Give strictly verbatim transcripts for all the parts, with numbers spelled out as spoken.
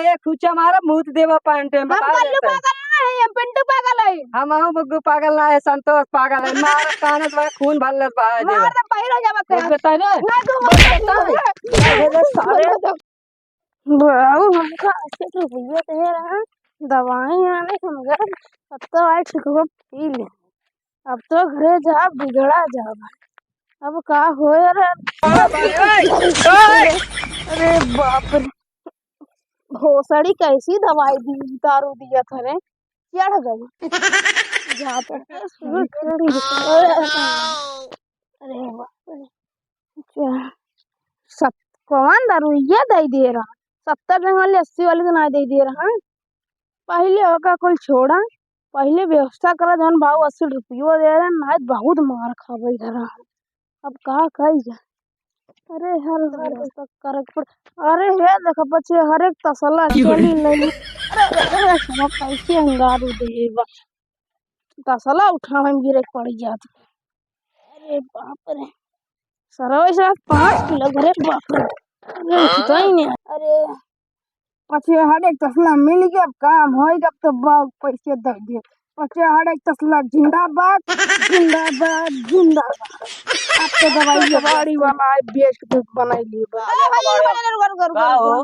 ए, खुचा मारा, मूत देवा पैंटे में, हम बाहर कल्लू रहता है। पागल ना है, हम पिंटू पागल है। हम आहू बुग्गू पागल ना है, संतोष पागल है। मार कानत बा, खून भरलत बा, ए मार देवा। दे, पहिरो जावा एक कर। बताए रे। ना, तू मत बता रे। कर। ए, ए, सारे। बाबू, हमका अस्सी रुपया दे रहा, दवाई आने हम गए, अब तो आए ठीक हो पी ले। अब तो घरे जा, बिगड़ा जा। अब का होए रे? अरे बाप रे, भोसड़ी कैसी दवाई दी, दारू दिया था रे, चढ़ गई। जा तो। अरे बाप रे, क्या? सत-, कौन दारू ये दे दे रहा? सत्तर वाली, अस्सी वाली तो ना दे दे रहा। पहिले ओका कुल छोड़ा, पहिले व्यवस्था करा, जौन बाबू अस्सी रुपयो दे रहे, नाहीं बहुत मार खाबे इधर। अब का कही जा? अरे, हर घर के सब करे के पड़-, अरे, हे देख बच्चे, हर एक तसला चली नहीं। अरे, अरे, अरे, हम कैसे अंगार दे बा? तसला उठावे में गिरे के पड़ जात। अरे बाप रे, सरवा ऐसा पाँच किलो, अरे बाप रे, अरे उठता ही नहीं। अरे, पछे हर एक तसला मिल गया, अब काम होई, अब तो बाग पैसे दे दे। पछे हर एक तसला जिंदाबाद, जिंदाबाद, जिंदाबाद। अब तो दवाई, कबाड़ी वाला आए, बेच के तो बनाई लिए बा। अरे भाई, रुको, रुको, रुको, का हो? रुको।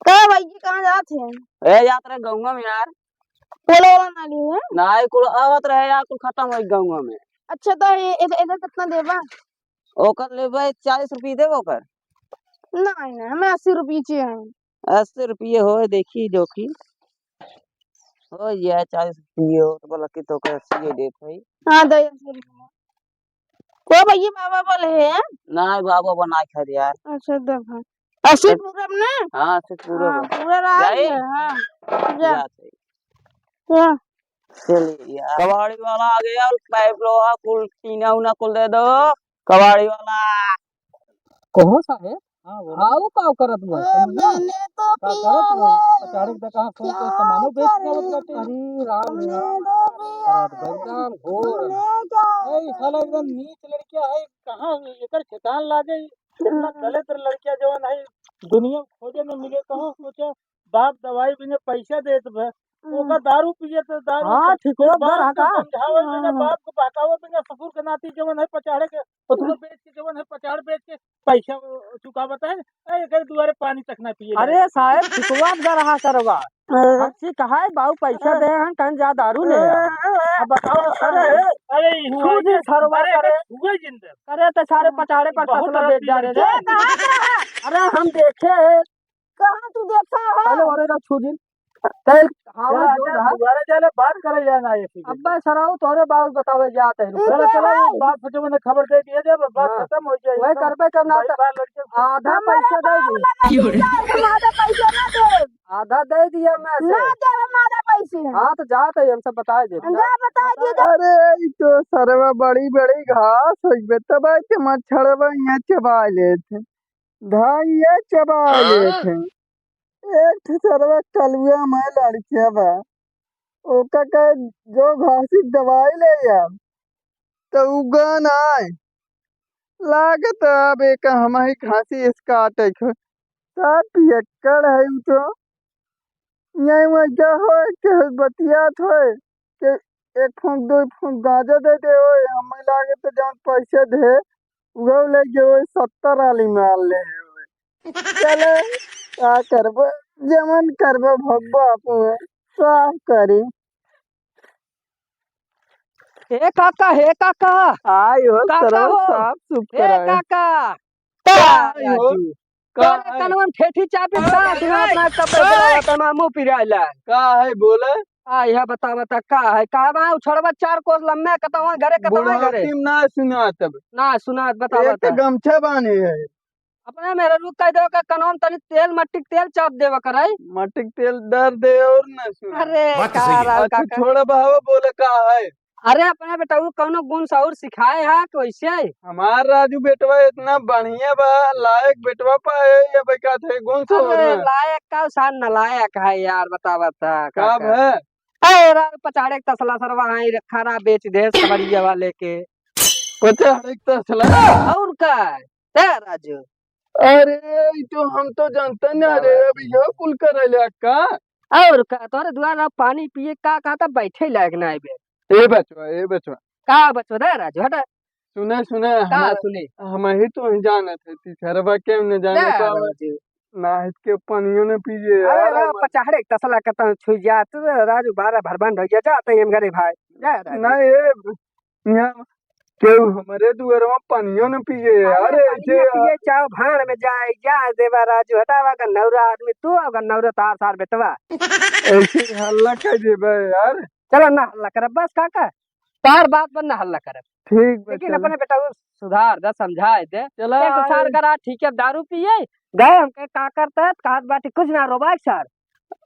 का भाई जी, कहाँ जात हैं? ए, जात रहे गौवा में यार। कोला वाला ना लिए हैं? ना, ये कुल आवत रहे यार, कुल खत्म हो गौवा में। अच्छा, तो ये, इधर, इधर कितना देबा? ओकर लेबे चालीस रुपये देबो ओकर। नहीं, नहीं, हमें अस्सी रुपये चाहिए। अस्सी रुपये होए, देखी जोखी। हो ये चालीस रुपये हो, तो बोला कि तो ओकर अस्सी देत है। हाँ, दे अस्सी रुपये। को भैया बाबा बोले हैं? नहीं, बाबा बना खा यार। अच्छा, दे भाई। अस्सी पूरा अपने? हाँ, अस्सी पूरा हाँ, बा। पूरा रहा जाई? है, हाँ। जा। जा, सही। हाँ। चलिए यार। कबाड़ी वाला आ गया, पाइप लोहा कुल, टीना उना कुल दे दो। कबाड़ी वाला। कहो साहेब? हाँ, बोलो। हाँ, वो का करत बा? ओ, समझ लो। मैंने तो का पिया करत बा? है। अचानक से कहाँ फोन क्या कर सामानो बेच के आवत करूं? बाटे। अरे राम हमने राम। तो पिया अरे है। एकदम घोर। हमने क्या ए, ई साला एकदम नीच लड़किया है, कहाँ एकर ठिकान लागे? इतना हाँ। दलिद्र लड़किया जवन है, दुनिया में खोजे न मिले, कहाँ सोचा बाप दवाई बिना पैसा देत बा, हम्म। ओकर दारू पिए त दारू हाँ, के, ठीक हो, बाप घर के हटा। समझावे बिना, हाँ। बाप के बहकावे बिना, ससुर के नाती जवन है पचाड़े के, उसको हम्म। बेच के जवन है पचाड़ बेच के पैसा चुकावत है, ए, एकर दुआरे पानी तक ना पिए अरे जाए। साहेब, चुकवा दे रहा सरवा। हाँ। हम सी कहा है, बाऊ पैसा हाँ। दे हैं, कहीं जा दारू ले आ। हाँ। अब बताओ, अरे, अरे, ई हुआ छू जी ये, सरवा अरे, करे। हुआ जिंदर। अरे, तो सारे हाँ। पचाड़े पर बहुत तसला बेच जा रहे रे। ये कहाँ से है? अरे, हम देखे हैं। कहाँ तू देखा है? पहले ओरे रख छू दिन। तै हवा जो रहा। दोबारा जाले बात करे जाए ना ये चीज़। अब्बे सराऊ तोरे बात बतावे जात है। ई चलो, के चलो, है? बाप से मैंने खबर दे दिया जब बात हाँ। खत्म हो जाए। वही करबे करना भाई तो बाल लड़के आधा हमारे पैसा दे बाप दी। लगा दिया, हम आधा पैसा ना दे। आधा दे दिया मैं से। ना दे, हम आधा पैसे। हाँ, तो जात है, हम सब बताए दे। जा बताए दिए जा। अरे, ई तो सरवा बड़ी बड़ी घास हो गई, तब के मच्छरवा यहाँ चबा लेत है। धाइया चबा लेत हैं। एक ठे सरवा कलुआ में लड़किया बा, ओका कहे जो घासी दवाई ले आ, त उ गन आए। लागत अब एक हम ही घासी इसका अटैक हो। साफ पियक्कड़ है उ तो। यही वजह होए के बतियात होए के एक फूंक दो फूंक गांजा दे दे होए, हमें लागे तो जौन पैसे दे उहो ले गए होए, सत्तर वाली माल ले होए। चले का करबो, जमन करबो भोगबो अपने, का करी। हे काका, हे काका। आय हो, काका सरवा हो। साफ सुफ हे कराए। काका। का आय हो? राजू? का तोरे है? कनवा में ठेठी चापी का का है? सुना अपना कब का है? तमामू पिराइला। का है बोले? आ, यह बता, बता, का है? का बा? उछड़वा चार कोस लम्बे, कतवा घरे, कतवा घरे। बुढ़ाती में ना सुना तब। ना सुना, बता, एक बता। गमछा बांधे है। अपने मेहरारू कह देवा का कनवा में तनी तेल, मट्टी के तेल चाप देवा कराई। मट्टी के तेल दर दे और ना सुना। अरे, बात तो का सही है। राव अच्छा, काका। छोड़ा बहावा, बोले का है? अरे, अपने बेटऊ कौनो गुण साउर सिखाए हा कि वैसे? हमार राजू बेटवा इतना बढ़िया बा, लायक बेटवा पाए, ये भाई का थे गुण साउर अरे, में। लायक का सान नालायक है यार, बतावत है का काका। है? अरे, राव पचाड़े के तसला सरवा है, खाना बेच दे सबरिया वाले के। पचाड़े के तसला? और का? ए राजू, अरे, ई तो हम तो जानते ना रे, अब यह कुल करे ले का? और का, तोरे दुआरा पानी पिए का, का त बैठे लायक ना आइबे। ए बचवा, ए बचवा। का बचवा, दे राजू, हटा। सुने, सुने, का हमार, सुने? हम ही तो ही जानत है, तीसरवा के न जाने ना, का ना, जी। नाहित के पानियो न पिए, अरे यार, रे, हमार पचाहड़े के तसला के तन छुई जा, तू राजू बारह भरबंड हो गया, जा तई हम घरे भाई, जा राजू। नहीं, ए, यहाँ केहू हमरे दुअरवा पानियो न पिए, अरे, अरे, पानी ऐसे न पिए, यार। चाहो भाड़ में जाए, जा देवा राजू, हटावा गन्नौरा आदमी, तू और गन्नौरा तार सार बेटवा। ऐसे हल्ला कर देबे यार। चलो ना हल्ला कर, बस काका, तार बात पर ना हल्ला कर। ठीक बा, लेकिन चला। अपने बेटा को सुधार दे, समझाए दे। चला, एक तो सार आए। करा, ठीक है, दारू पिए, गए हमके का करता है, कहत बाटी कुछ ना रोबा एक सार।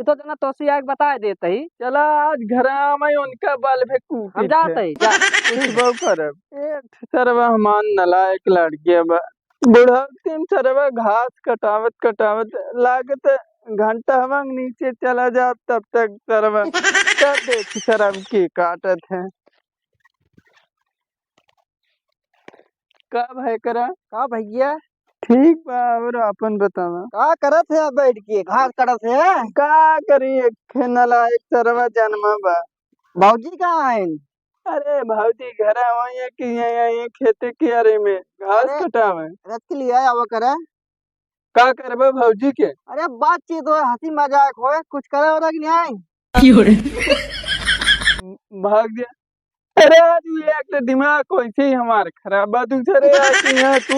ये तो जना तोसी आके बताए देत ही। चला, आज घर में उनका बल पे कूटी हम जात थे। ही, जा। कुछ बहु करब। एक सरवा हमान नलायक लड़के बा। बुढ़ौतीन सरवा घास कटावत कटावत लागत घंटा हवा नीचे चला जात, तब तक सरवा तब देख सरव के काटत है। का भाई करा? का भैया? ठीक बा, और आपन बतावा। का करत है बैठ के? घास कटत है? का करी, एक ठे नलायक सरवा जन्मा बा। भौजी कहाँ हैं? अरे भौजी घर वही है कि ये, ये, ये खेते कियारे में घास अरे, कटावे। रख के लिया आवा करे। का करबे भौजी के? अरे बातचीत हो, हंसी मजाक हो, कुछ करे हो कि नहीं? भाग गया। अरे आज ये एक तो दिमाग वैसे ही हमार खराब बा, दूसरे आज यहाँ तू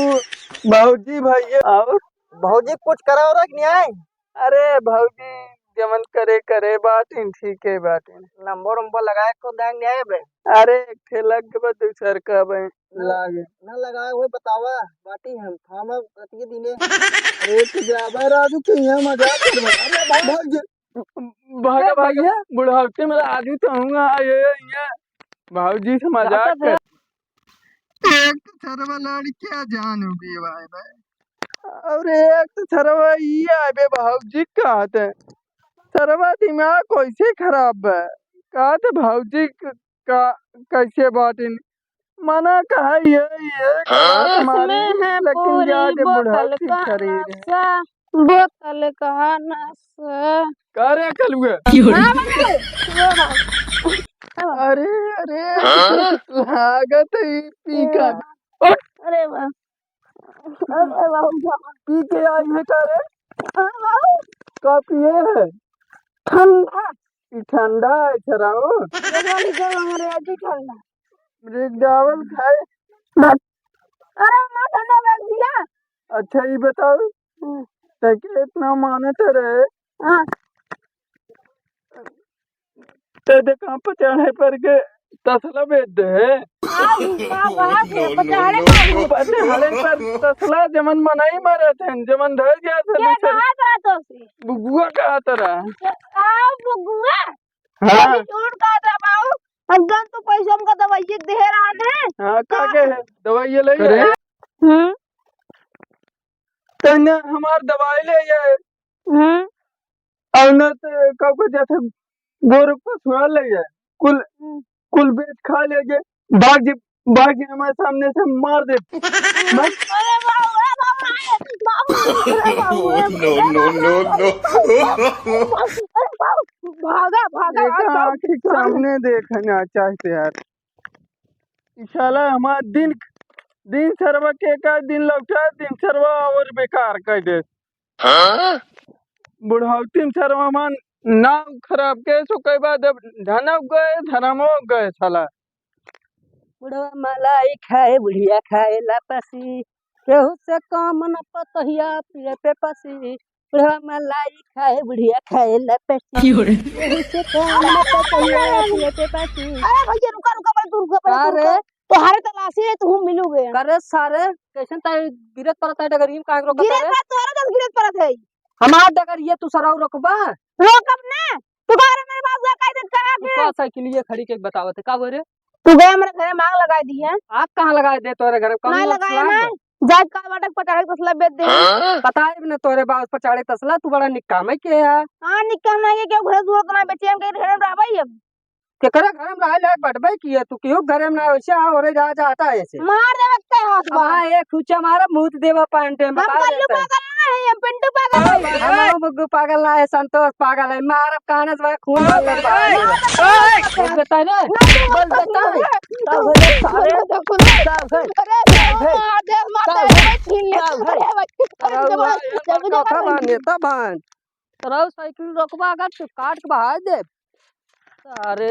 भौजी भैया और भौजी कुछ करे हो कि नहीं? अरे भौजी जवन करे करे बाटिन, ठीक है बाटिन। नंबर उम्बर लगाए को दांग नहीं आए बे? अरे एक ठे लग बा, दूसर का बे ना, लागे। ना लगाए हुए बतावा, बाटी हम थामा रतिये दिने। अरे तू जाबे राजू के यहाँ मजाक कर बे। अरे भाग, भाग जा। भागा ए, भागा, बुढ़ापे में राजू तो हूँ आए हैं यहाँ। भौजी से मजाक जाता कर। एक तो सरवा लड़किया जान हो गई भाई भाई। और एक तो सरवा ये आबे भौजी कहते हैं। सरवा दिमाग कैसे खराब है? कहते भौजी क-, का कैसे बाटिन? मना कहा ये, ये बात हाँ? मारी, इसमें है लेकिन पूरी जाके बुढ़ापे बोतल की का शरीर है। नशा, बोतल का नशा। का रे कलुआ? हाँ, बाबू। अरे, अरे, हाँ? लागत है ई पी का। अरे वाह। अरे बाबू, पी के आई है का रे? हाँ बाबू। का पिए है? ठंडा। ई ठंडा है छराऊ। ये वाली जो हमारे आज ही ठंडा। ब्रेक डावल खाए। बस। अरे माँ ठंडा बैग दिया। अच्छा ई बताओ, हम्म। ते के इतना मानत रहे? हाँ। ते दे कहाँ पचाड़े पर के तसला बेच दे है? आ, का बात है, पचाड़े पर। पचाड़े पर तसला जमन मनई मरत हैं, जमन धर गया था के दूसर। कहा था तो से? बुगुआ कहा तरा। आ, बुगुआ? हाँ। अभी झूठ कहा था बाबू, हम गन तो पैसा हमका दवाई दे रहा है। हाँ, का के है? दवाई ये ले करे? हम्म। तन्ने हमार दवाई ले ये। हम्म। और न तो का को जैसे गोरु पसुआ ले ये। कुल, हम्म। कुल बेच खा ले ये। भाग जे, भाग जे हमारे सामने से मार दे। बस। अरे बाबू, अरे बाबू, अरे बाबू, अरे बाबू, अरे बाबू, अरे बाबू, अरे बाबू, भागा, भागा, ये आज का बाबू, आँख के भागा। सामने देखना चाहते यार। ई साला हमार दिन, दिन सरवा के का दिन लौटा, दिन सरवा और बेकार कर दे। हाँ? बुढ़ौती में सरवा हमार नाव खराब के सो कई बार जब धनव गए, धर्मो गए साला। बुढ़वा मलाई खाए, बुढ़िया खाए लापसी, केहू से कम न पतहिया पिए पे पसी। बुढ़वा मलाई खाए, बुढ़िया खाए लापसी। क्यों रे? केहू से कम न पतहिया पिए पे पसी। अरे भैया, रुका, रुका, भाई, तू रुका, भाई, का तू रे? रुका। तोहारे तलाशी है, तू मिलूगे। करे सारे, कैसन ताई गिरत पड़त है डगरिया में, काहे के रोकत गिरत है रे? पड़त, तोहरे जस गिरत पड़त है। हमार डगरिया तू सराउ रोकबा? रोकब ना। तू कह रहे मेरे बाबू का कायदे करा तू के? का साइकिलिया खड़ी के बतावत है, का बोल रे? तू गया मेरे घरे मांग लगाए दी है। आग कहाँ लगाए दे तोरे घर? कौन नहीं लोग लगाया सुनाए ना। बा? जाए का बाटक पचाड़े तसला बेच दे। हाँ? पता है ना तोरे बाबू पचाड़े तसला, तू बड़ा निक्का में के है। हाँ, निक्का में के क्यों घरे दूर तो ना बेचे, हम कहीं ढेर रहबे अब। केकरा घरे में रहे लायक बटबे किया तू, केहू घरे में ना, वैसे आ, ओरे जा, जाता है ऐसे। मार देवे के हाथ अब बा। हाँ, एक खुचा मारा, मूत देवा पैंटे में, हम बता कल्लू देता है। पागल ना है, हम पिंटू पागल है। हम गुग्गू पागल ना है, संतोष पागल है। मारब काने से भाई, खून निकल रहा है। ओए! बोल देता है, बोल देता है। ना दे, बोल देता है। ना दे, सारे, ना दे, ना दे। सारे। अरे, अरे, मार दे, मार दे, सारे। भाई, छीन ले। सारे। अरे भाई, अरे जब, जब, वाह, जब, ये जब, तो खा जब, बा, नेता बन। तोरा साइकिल रोकबा, अगर तू काट के बहा दे। अरे,